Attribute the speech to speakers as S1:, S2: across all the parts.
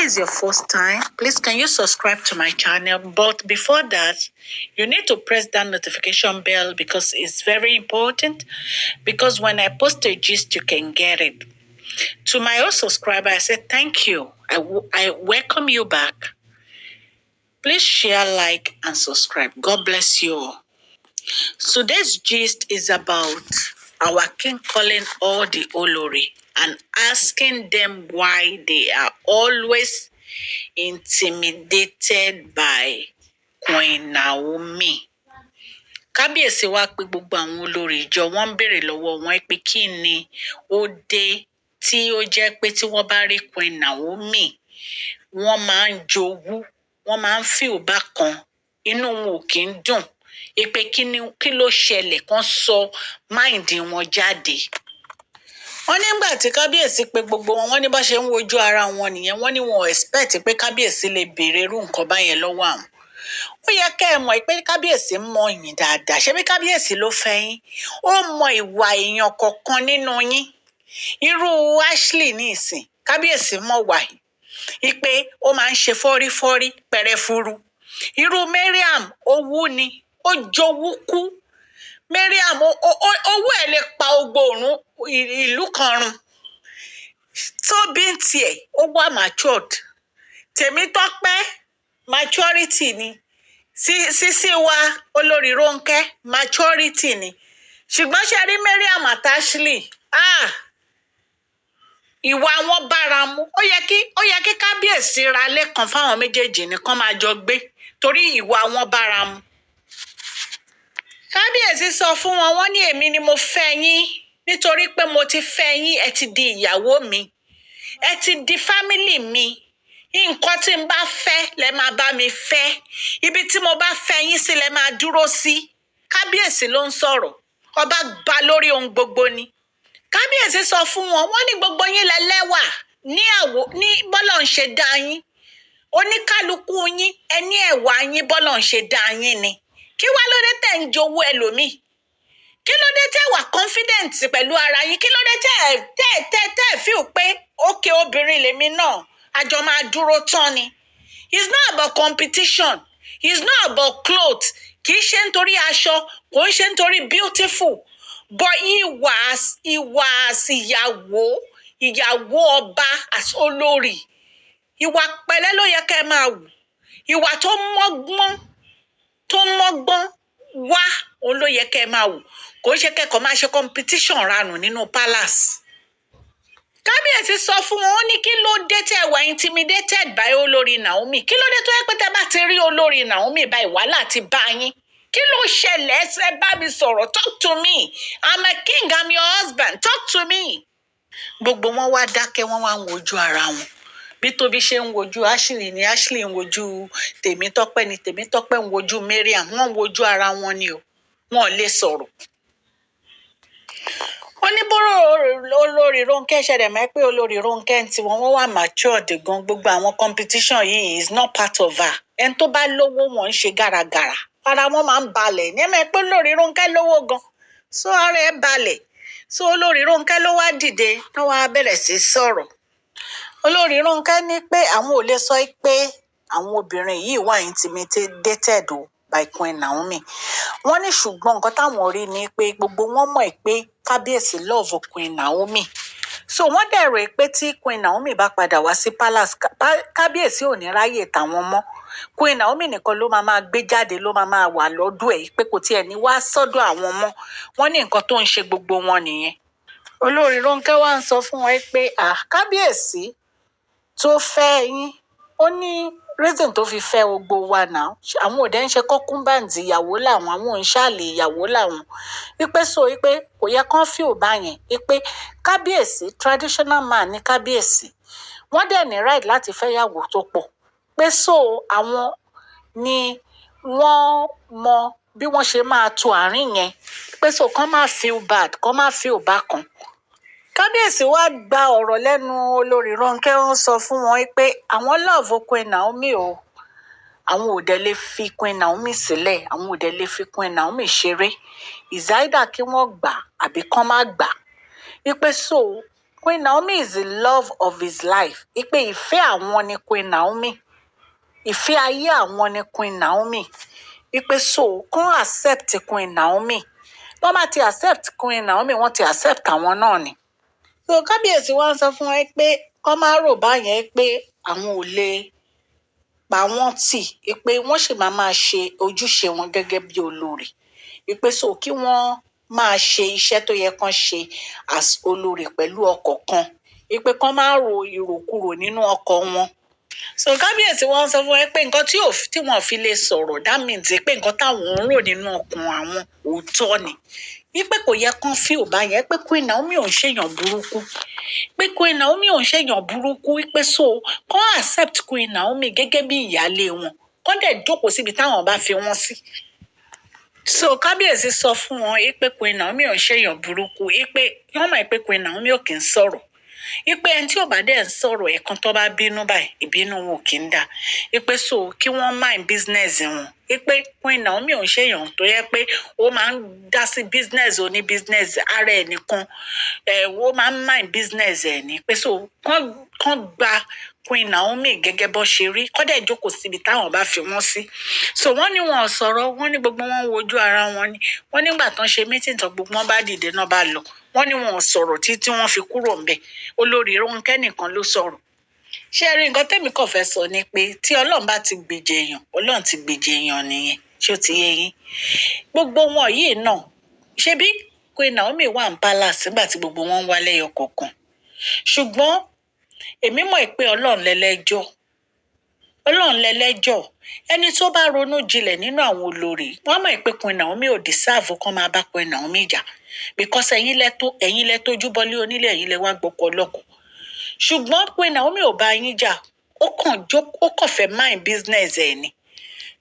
S1: is your first time, please can you subscribe to my channel? But before that, you need to press that notification bell because it's very important. Because when I post a gist, you can get it. To my old subscriber, I say thank you. I welcome you back. Please share, like, and subscribe. God bless you all. Today's gist is about our king calling all the Olori and asking them why they are always intimidated by Queen Naomi. Kábíyèsí wá pé gbogbo àwọn olórí ìjọ, wọn ń béèrè lọ́wọ́ wọn pé kí ni ó dé tí ó jẹ́ pé tí wọ́n bá rí Queen Naomi, wọ́n máa ń jowú, wọ́n máa ń feel bákan, inú wọn ò kí ń dùn, ìpè kí ni, kí ló ṣẹlẹ̀, kán sọ mind wọn jáde. Wọ́n nígbà tí kábíyèsí pé gbogbo wọn, wọ́n ní bá ṣe ń wojú ara wọn nìyẹn. Wọ́n ní wọn ò expect pé kábíyèsí lè béèrè irú nǹkan báyẹn lọ́wọ́ àwọn. Ó yẹ kẹ́ ẹ mọ̀ pé kábíyèsí mọ̀ yín dáadáa. Ṣebí kábíyèsí ló fẹ́ yín? Ó mọ ìwà èèyàn kọ̀ọ̀kan nínú yín. Irú Ashley ní ìsìn, kábíyèsí mọ̀ wà yìí pé ó máa ń ṣe fọ́rífọ́rí pẹrẹfuru. Irú Mariam, owú ni, ó jowú kú. Mariam, owó ẹ̀ lè pa ogbó òrùn ìlú kan run. Tóbi ń tiẹ̀, ó wà matured. Tèmítọ́pẹ́, maturity ni. Sísí wa, olórí Rónkẹ́, maturity ni. Ṣùgbọ́n ṣe rí Mariam àti Ashley, ah, ìwà wọn bára mu. Ó yẹ kí kábíyèsí ra ilé kan fáwọn méjèèjì nìkan máa jọ gbé, torí ìwà wọn bára mu. Kábíyèsí sọ fún wọn, wọ́n ní èmi ni mo fẹ́ yín. Nítorí pé mo ti fẹ́ yín, ẹ ti di ìyàwó mi, ẹ ti di family mi. Nǹkan tí n bá fẹ́ lẹ máa bá mi fẹ́, ibi tí mo bá fẹ́ yín sí lẹ máa dúró sí. Kábíyèsí ló ń sọ̀rọ̀, ọba gba lórí ohun gbogbo ni. Kábíyèsí sọ fún wọn, wọ́n ní gbogbo yín lẹ lẹ́wà ní àwò ní bọ́lọ̀ ń ṣe dá yín. Oníkálukú yín, ẹ ní ẹwà yín, bọ́lọ̀ ń ṣe dá yín ni. Kí wá ló dé tẹ̀ ń jowú ẹlòmíì? Kí ló dé tẹ́ wà confident pẹ̀lú ara yín? Kí ló dé tẹ́ feel pé ókè, obìnrin lèmi náà, àjọ máa dúró tán ni? It's not about competition, it's not about cloth. Kì í ṣe nítorí aṣọ, kò ń ṣe nítorí beautiful, but ìwà as ìyàwó ọba, as olórí, ìwà pẹ̀lẹ́ ló yẹ kẹ́ ẹ máa wù. Ìwà tó mọ́gbọ́n wá, òun ló yẹ kẹ́ ẹ máa wù. Kò ń ṣe kẹ́kọ̀ọ́ máa ṣe competition ranù nínú palace. Kábíyèsí sọ fún wọn, ó ní kí ló dé tẹ́ wà intimidated by olórí Naomi? Kí ló dé tó yẹ pé tẹ́ bá ti rí olórí Naomi báyìí, wàhálà ti bá yín? Kí ló ṣẹlẹ̀? Ẹ bá mi sọ̀rọ̀. Talk to me. I'm a king, I'm your husband, talk to me. Gbogbo wọn wá dákẹ́, wọ́n wá ń wojú ara wọn. Bí Tóbi ṣe ń wojú Ashley ni Ashley ń wojú Tèmítọ́pẹ́, ni Tèmítọ́pẹ́ ń wojú Mariam. Wọ́n ń wojú ara wọn ni o, wọn ò lè sọ̀rọ̀. Wọ́n ní bóró olórí Rónkẹ́ ṣẹlẹ̀ mọ́ pé olórí Rónkẹ́ ń tiwọn, wọ́n wà matured gan. Gbogbo àwọn competition yìí is not part of her. Ẹni tó bá lówó, wọn ń ṣe gàràgàrà, ara wọn máa ń balẹ̀ ní ẹ̀mẹ́ pé olórí Rónkẹ́ lówó gan, so ara ẹ̀ balẹ̀. So olórí Rónkẹ́ ló wá dìde, ló wá bẹ̀rẹ̀ sí sọ̀rọ̀. Olórí Rónkẹ́ ní pé àwọn ò lè sọ pé àwọn obìnrin yìí wà intimidated o by Queen Naomi. Wọ́n ní ṣùgbọ́n nǹkan táwọn rí ni pé gbogbo wọn mọ̀ pé kábíyèsí love Queen Naomi, so wọ́n dẹ̀ rò pé tí Queen Naomi bá padà wá sí palace, kábíyèsí ò ní ráyè tàwọn mọ́. Queen Naomi nìkan ló máa máa gbé jáde, ló máa máa wà lọ́dọ̀ ẹ̀, pé kò tiẹ̀ ní wá sọ́dọ̀ àwọn mọ́. Wọ́n ní nǹkan tó ń ṣe gbogbo wọn nìyẹn. Olórí Rónkẹ́ wá ń sọ fún wọn pé, ah, kábíyèsí tó fẹ́ yín, ó ní reason tó fi fẹ́ gbogbo wa náà. Àwọn ò dẹ̀ ń ṣe concubines, ìyàwó làwọn, àwọn ò ń ṣàlè, ìyàwó làwọn. Wípé so wípé kò yẹ kán feel báyẹn, wípé kábíyèsí, traditional man ní kábíyèsí, wọ́n dẹ̀ ní right láti fẹ́yàwó tó pọ̀, pé so àwọn ni wọ́n mọ bí wọ́n ṣe máa to àárín yẹn, pé so kán má feel bad, kán má feel bákan. Kábíyèsí wàá gba ọ̀rọ̀ lẹ́nu olórí Rónkẹ́, ó ń sọ fún wọn pé àwọn love Queen Naomi o, àwọn ò dẹ̀ lè fi Queen Naomi sílẹ̀, àwọn ò dẹ̀ lè fi Queen Naomi ṣeré. Is either kí wọ́n gbà àbí kán má gbà, wípé so wọ́n Queen Naomi is the love of his life, pé ìfẹ́ àwọn ni Queen Naomi, ìfẹ́ ayé àwọn ni Queen Naomi, wípé so kán accept Queen Naomi. Wọ́n bá ti accept Queen Naomi, wọ́n ti accept àwọn náà ni. So kábíyèsí wa ń sọ fún ẹ pé kán má rò báyẹn, pé àwọn ò lè pa wọ́n tì, pé wọ́n sì máa máa ṣe ojúṣe wọn gẹ́gẹ́ bí olórí, wípé so kí wọ́n máa ṣe iṣẹ́ tó yẹ kán ṣe as olórí pẹ̀lú ọkọ̀ kan, wípé kán má ro ìròkurò nínú ọkọ̀ wọn. So kábíyèsí wọn sọ fún ẹ pé nǹkan tí ò tí wọn fi lè sọ̀rọ̀, that means pé nǹkan táwọn ń rò nínú ọkàn àwọn, òótọ́ ni, wípé kò yẹ kán feel báyẹn, pé Queen Naomi ò ń ṣèyàn burúkú, pé Queen Naomi ò ń ṣèyàn burúkú, wípé so kán accept Queen Naomi gẹ́gẹ́ bí ìyáálé wọn, kán dẹ̀ jókòó síbi táwọn bá fi wọ́n sí. So kábíyèsí sọ fún wọn wípé Queen Naomi ò ń ṣèyàn burúkú, wípé wọ́n mọ̀ pé Queen Naomi ò kì í sọ̀rọ̀, wípé ẹni tí ò bá dẹ̀ ń sọ̀rọ̀, ẹ̀kan tó bá bínú báyìí, ìbínú wọn ò kì í dà, wípé so kí wọ́n mind business wọn, wípé Queen Naomi ò ń ṣèyàn tó yẹ pé ó máa ń dá sí business oní business ara ẹ̀ nìkan ẹ̀, ó máa ń mind business ẹ̀ ní, pé so kán gba Queen Naomi gẹ́gẹ́ bó ṣe rí, kó dẹ̀ jókòó síbi táwọn bá fi wọ́n sí. So wọ́n ní wọn ò sọ̀rọ̀, wọ́n ní gbogbo wọn ń wojú ara wọn ni. Wọ́n nígbà tán ṣe meeting tán, gbogbo wọn bá dìde náà bá lọ. Wọ́n ní wọn ò sọ̀rọ̀ títí wọ́n fi kúrò ńbẹ̀. Olórí Rónkẹ́ nìkan ló sọ̀rọ̀. Ṣé ẹ rí, nǹkan tẹ́mi kàn fẹ́ sọ ni pé tí Ọlọ́run bá ti gbèjè èèyàn, Ọlọ́run ti gbèjè èèyàn nìyẹn. Ṣé ó ti yé yín? Gbogbo wọn yìí náà, ṣebí Queen Naomi wà ní palace nígbà tí gbogbo wọn ń wá lẹ́yọ kọ̀ọ̀kan? Ṣùgbọ́n èmi mọ̀ pé Ọlọ́run lẹ́lẹ́jọ́, Ọlọ́run lẹ́lẹ́jọ́. Ẹni tó bá ronú jinlẹ̀ nínú àwọn olórí, wọ́n mọ̀ pé Queen Naomi ò deserve kán máa bá Queen Naomi jà, because ẹ̀yin lẹ tójú bọ́lé onílé, ẹ̀yin lẹ wá gbọ́kọ lọ́kọ. Ṣùgbọ́n Queen Naomi ò bá yín jà, ó kàn jó, ó kàn fẹ́ mind business ẹ̀ ni.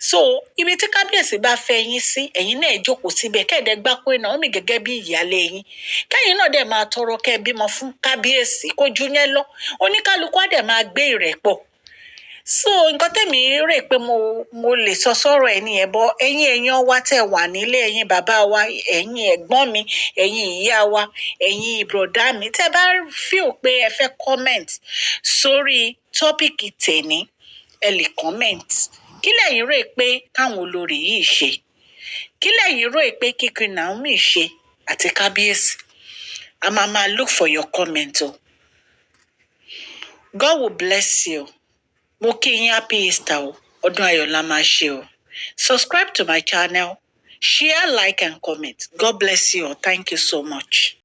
S1: So ibi tí kábíyèsí bá fẹ́ yín sí, ẹ̀yin náà jókòó síbẹ̀, kẹ́ẹ̀dẹ̀ gbá Queen Naomi gẹ́gẹ́ bí ìyáálé yín, kẹ́yìn náà dẹ̀ máa tọrọ kẹ́ ẹ bímọ fún kábíyèsí, kó ju yẹn lọ. Oníkálukú á dẹ̀ máa gbé ìrẹ́pọ̀. So nǹkan tẹ̀mí rè pé mo lè sọ sọ́rọ̀ ẹ̀ nìyẹn bọ́. Ẹ̀yin èèyàn wa tẹ̀ wà nílé, ẹ̀yin bàbá wa, ẹ̀yin ẹ̀gbọ́n mi, ẹ̀yin ìyá wa, ẹ̀yin bùrọ̀dá mi, tẹ́ bá feel pé ẹ fẹ́ comment sórí topic tèní, ẹ lè comment. Kí lẹ̀yin rò pé káwọn olórí yìí ṣe? Kí lẹ̀yin rò pé kí Queen Naomi ṣe àti kábíyèsí? A máa máa look for your comment o. God will bless you. Mo kí yín happy Easter o. Ọdún ayọ̀ la máa ṣe o. Subscribe to my channel, share, like and comment. God bless you all. Thank you so much.